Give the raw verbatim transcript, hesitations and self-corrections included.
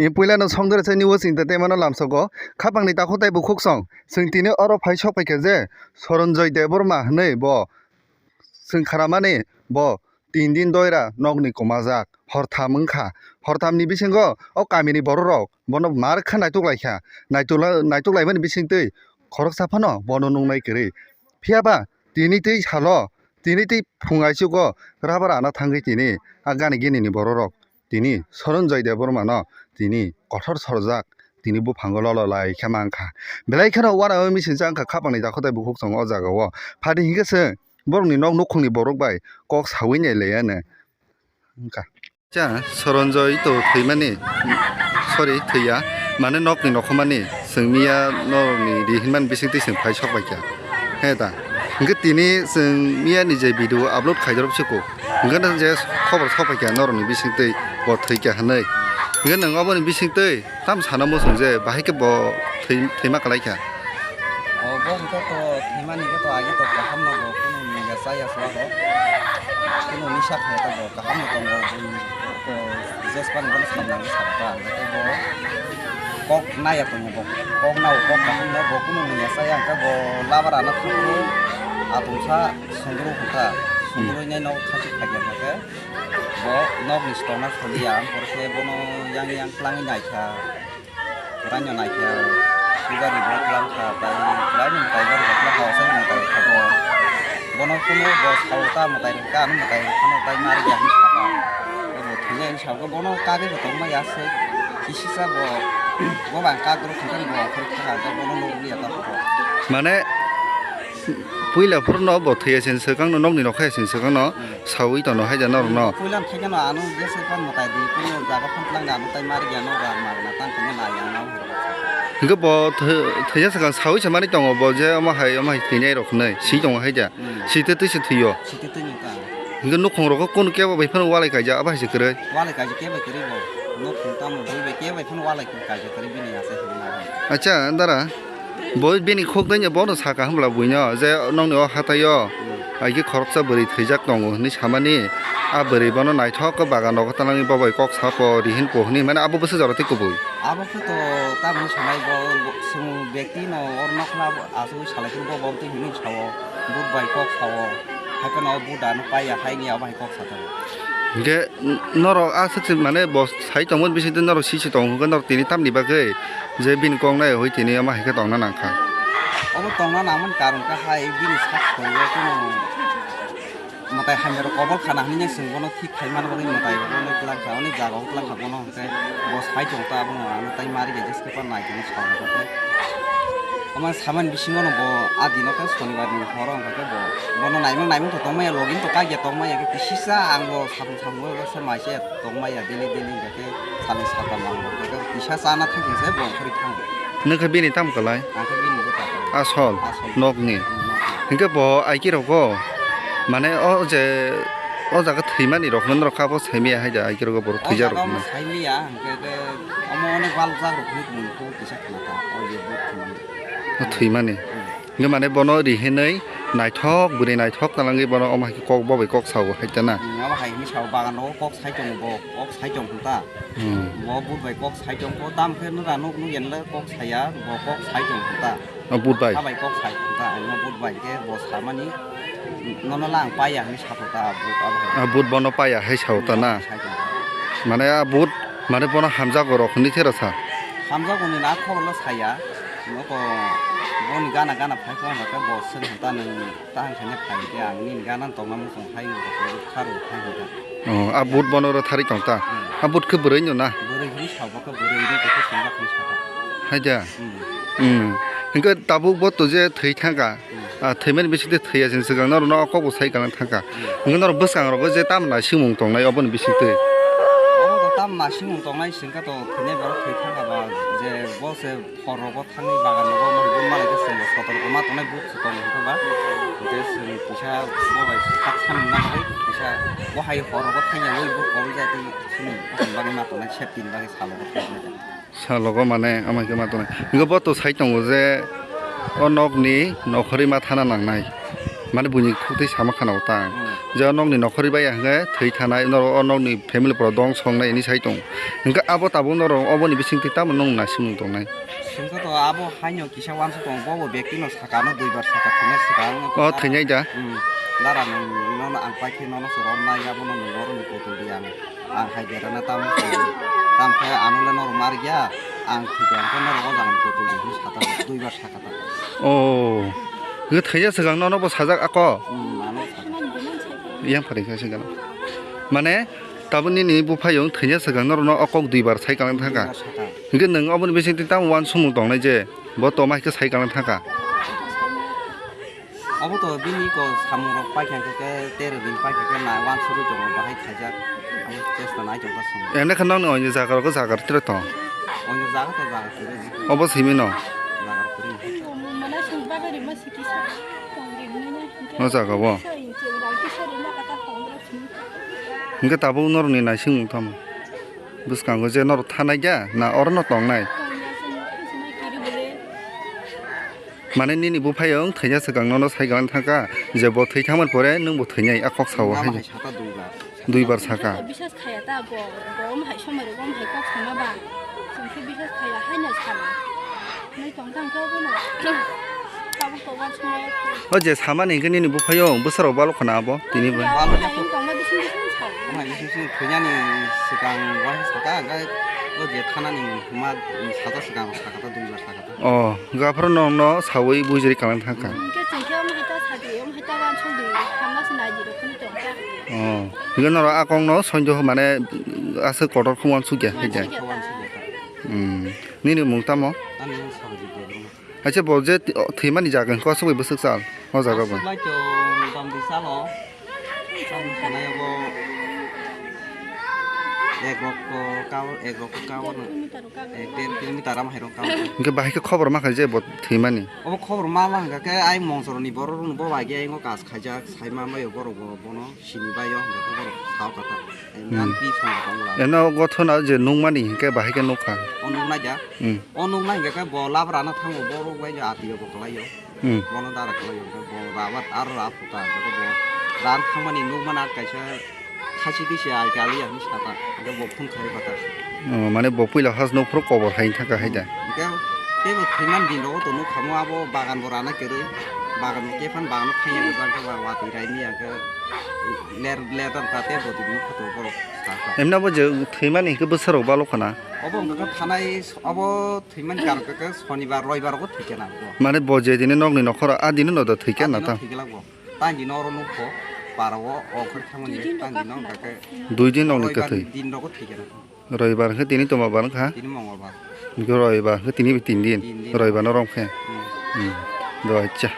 Ni puila no songdor se news entertainment no lamsogo khapang ni takhuk tei bukhuk song. Chwng tini oro phai sok paikha je Soronjoy Debbarma hwnwi bo chwng kharamani bo tin din doira nokni kwmajak hortham wngkha. Hortham ni bisingo o kamini borok rok bono mar kha naituk laikha. Naituk la-, naituk laimani bisingtwi khoroksa phano bono nungnai kwrwi. Phiyaba tini twi salo, tini twi phung aichugo rabar ana thangwi tini a gani gini ni borok rok tini Soronjoy Debbarma no tini kothor sorjak tini buphango lolo lai khe mankha. Belai kheno uanao misingcha wngkha khapang ni takhuk tei bukhuk song o jaga o. Phadi hinkhe se borok ni nok nukhung ni borok bai kok sawi nai le ya ne wngkha. Cha Soronjoy to thwimani, sorry, thwiya, mane nok ni nokhomani chwng miya norok ni ri hinmani bisingtwi chwng phai sok paikha. He ta. Hinkhe tini chwng miya ni je video upload khaijak siko. Hinkhe nang je khobor sok paikha norok ni bisingtwi bo thwikha hwnwi. Hinkhe nang oboni bisingtwi tam sana muchung je bahai khe bo thwi-, thwima kwlaikha. O bo hinkhe to thwimani khe to agi to kaham no bo kunu nungya chaya swa ho. Kunu nisa khe to bo kaham no tongo. Bo jespan bo sam nang sa ta. Hinkhe bo kok naya tongo bo. Kok nao kok kaham no bo kunu nungya chaya hinkhe bo labar ana thangwi atungsa sundru kha. Sundru nai no khachi khaja hinkhe. Bo nok ni stona saliya, ang pore khe bono yang yang twlangwi naikha, raino naikha, sugar ni bo twlang kha, tai raino mwtai bo twlang kha, osai mwtai kha bo. Bono kunu bo sao ta mwtai rwkha, ano mwtai rwkha no tai mari ya hinwi sakha. Bo thwinai hinwi sakha, bono kagwi bo tongma ya se, kisisa bo, bo bang kagro thwngkha ni bo ongkhorwi thangkha, bono nukliya ta bo. Mane, puila phuru no bo thwiya sin swkang no, nokni nokha ya sin swkang no. Sawi tono haida norokno. Puila thai gano ano jese pan mwtai di, puila jaga phan tlang da ano tai mari gano rang magna tang kanya na yang nang. Hinkhe bo thwi-, thwija swkang sawi se mani tongo bo je omo hai, omo hai thwinai rok hinwi si tongo haida. Hmm. Si te twi se thwiyo. Si te twi ni ta. Hinkhe nukhung rogo kunu kebo bai phano walai kaija abo hai se kwrwi. Walai kaija kebo kwrwi bo. Nukhung tamo bui bai kebo bai phano walai kaija kwrwi bini ase hinna. Acha, dara. Bo bini khok dai bono saka hwnbla buino je nokni o hatai o, hmm, hai khe khoroksa bwrwi thwijak tongo hwnwi samani. A bwrwi bono naithok khe bagan rogo tanangwi bo bai kok sako rihin po hwnwi mane abo bwsajora tei kubui. Abo khe to tamoni sanai bo, bo chwng bekti no oro nokna asugwi salai khe bo bo twi hwnwi sao, but bai kok sao, hai phano but ano paiya haini abo hai kok sa tongo. Hinkhe norok aswk se mane bo sai tongmani bisingtwi norok sisi tongo hwnkhe norok tini tamni bagwi je bini kok nai hoi tini omo hai khe tongna nangkha. Obo tongna nangmani karon khe hai bini sak soriwo kunu mwtai hamya rok kobol khana hinwi chwng bono thik khai mani bagwi mwtai rok bono twlang kha, oni jaga o twlang kha bono hwnkhe bo sai tong ta abono ano tai mari khe jeskhe pa nai tini song khe. Omo samani bisingo no bo a dino khe sonibar ni horo wngkha khe bo bono naimang naimang to tongmaya login to kagya tongmaya khe kisisa ang bo sapung sapung o se mai se tongmaya daily daily hingkha khe salni satam ang bo kisa chana thangkhe se bo ongkhorwi thango. Nokha bini tam kwlai? Ang khe bini bwta kwlai. Asol? Asol. Nokni? Hmm, nokni. Hinkhe bo aiki rogo mane o je o jaga thwimani rok no norok kha bo saimaya hai da aiki rogo borok thwijak rok no. O jaga no saimaya hingkhe khe omo onek balok jak rok hinwi tongmani khe kisa khna ta o je bo thwimani. O thwimani. Hmm. Hinkhe mane bono rihinwi naithok bwrwi naithok talangwi bono omo hai khe kok bo bai kok sao hai ta na. Hmm, abo hai hinwi sao bagan rogo kok sai tongo bo, kok sai tong khe ta. Hmm. Bo but bai kok sai tong kho, tamo khe nura nuk nuk yen le kok saya, bo kok sai tong kho ta. O but bai? Abai kok sai tong ta, ano but bai khe bo samani nono lang paiya hinwi sa kho ta but abo hai. A but bono paiya hai sao ta na. Sai tong kho. Mane a but mane bono hamjago rok hinwi khe rw sa. Hamjago ni na khoro le saya. Noko boni gana gana phai khe hwnba khe bo swng hwn ta nwng ta hwn khaina phai khe ang nini gana tongna muchung hai hwnba khe kharo khai hwn ta. Oh, a but bono ro thari tong ta. Hmm. A but khe bwrwi no na? Bwrwi hwnwi sa bo khe bwrwi ri khe swngjak hwnwi sa ta. Hai da? Hmm. Hmm. Hinkhe tabuk bo to je thwi thangka. Hmm. A thwimani bisingtwi thwiya chwng swkang norok no kok bo sai kana thangka. Hmm. Hinkhe norok bwskang rogo je tamna simung tongnai oboni bisingtwi. Obo to tamna simung tongnai singkha to thwinai borok thwi thangka ba je bo se Hor rogo thangwi bagan rogo omo hai malai khe chwng sotorko ma tongnai, but se tong hwnkhe ba. Hwnkhe chwng kisa bo bai sak sanwi na bagwi kisa bo hai hor rogo thangya wi but koboi jai tei chini bagwi ma tongnai, safety ni bagwi salogo thangwi. Salogo mane omo hai khe ma tongnai. Hwnkhe bo to sai tongo je o nokni nokhorwi ma thana nangnai. Mane buini khuk twi sama khana o ta. Hmm. Je nokni nokhorwi bai ya hwnkhe thwi thanai, norok o nokni family borok dong songnai hinwi sai tongo. Hwnkhe abo tabuk norok oboni bisingtwi tamo nwng naisingmung tongnai? Hwnkhe to abo haino kisa uansuk tongo, bobo bektino sakano duibar saka thwina swkang. O thwinai da? Hmm. Dara nwng nono ang paikhe nono se romnai, abono nwng norokni kotol di ang. Ang hai berana tamo, tamo khe ano le norok mar ya, ang thwikha hwnkhe norok o jaga ni kotol di hinwi saka, duibar saka ta. O, hwnkhe thwina swkang nono bo sajak ako? Hmm, ano sajak. Yang pharing kha se gana. Mane, tabuk nini buphayung thwina swkang norokno o kok duibar sai kalang thangkha. Duibar saka. Hwnkhe nwng oboni bisingtwi tamo uansukmung tongnai je bo toma hai khe sai kalang thangkha? Obo to bini ko samung rok paikha khe, khe tero din paikha khe na uansugwi tongo, bahai khaijak. Ang chesta nai tongkha song. Ene khe nokni oini jaga rogo jaga rwtwre tong? Oini jaga to jaga kwrwi. Obo simi no? Jaga kwrwi. O jaga bo? Hwnkhe tabuk norokni naisingmung tamo? Bwskango je norok thanai kha na orono tongnai? Mane nini buphayung thwina swkang nono sai kalang thangkha je bo thwi thangmani pore nwng bo thwinai a kok sao hai. Hai saka duibar. Duibar saka. Bisas khaya ta bo, bo omo hai somoi rogo omo hai kok sama ba. Chwng khe bisas khaya haino sama. Nai tong tang khe obono. Tabuk to uansukmaya. O je samani hwnkhe nini buphayung bwsarok balo khwna abo tini bo. Balo. Hai wng tongma bising bising sa. Omo hai bising bising thwinani swkang uansuk saka hwnkhe o je thanani hwnma sajak swkang saka ta duibar saka ta. O, hwnkhe aphuru nokno saui bujri kalang thangkha. Hwnkhe chwng khe omo hai ta sadi, omo hai ta uansuk di, hamya se nai di rok phano tongkha. O, hwnkhe norok a kokno sonjo mane aswk kotor khe uansukya hai de. Uansukya ta. Hmm. Nini mung tamo? Ani mung Sarojit Debbarma. Acha bo je thwi-, o, thwimani jaga hwnkhe aswk bai bwswk chal o jaga bo? Aswk bai to motamoti chalo. Chalo sanai bo ek rokto kao, ek rokto kao no. Ek der kilometer am hai rok kao. Hwnkhe bahai khe khobor ma kha je bo thwimani? Obo khobor ma ma hwnkha khe ai mongsoroni borok rokno bo bai khe aingo kas khaijak sai ma maio borok bo bono sini baio hwnkha khe borok sao kha ta. Hmm. Eno gothona je nukmani hwnkhe bahai khe nukha. O nuknai da? Hmm. O nuknai hwnkhe bo labrano thango borok bai atio bo kwlaio. Hmm. Bono dara kwlaio, bo rabar aro ra phuta, bo ran thangmani nukmani at kaisa khasi bisi ai kaliya hinwi saka, hwnkhe bo phone khai pata. Oh, mane bo puila has nukphuru kobor hai thangkha hai da? Hwnkhe teibo thwiman din rogo to nukhamo abo bagan bo rana kwrwi, bagan bo kephan bagan bo thangya kwchang khe ba watwi raini ya khe ler ler dan ta tei bo twi nukha to borok saka. Emna bo je thwimani hwnkhe bwsarok balo khana? Obo hwnkhe thanai obo Thwimani karon khe, khe sonibar, roibar rogo thwikha na bo. Mane bo je dini nokni nokhoro, a dini no do thwikha na ta? Thwikha bo. Tang dino oro nukho, para o, o khor thangmani tang dino hwnkha khe. Dui din nokni roibar kwthwi. Din rogo thwikha na. Roibar khe tini toma bar kha? Tini mongolbar. Roibar khe tini tin din. Tin din. Roibar no rom khe. Hmm. Hmm. Do acha.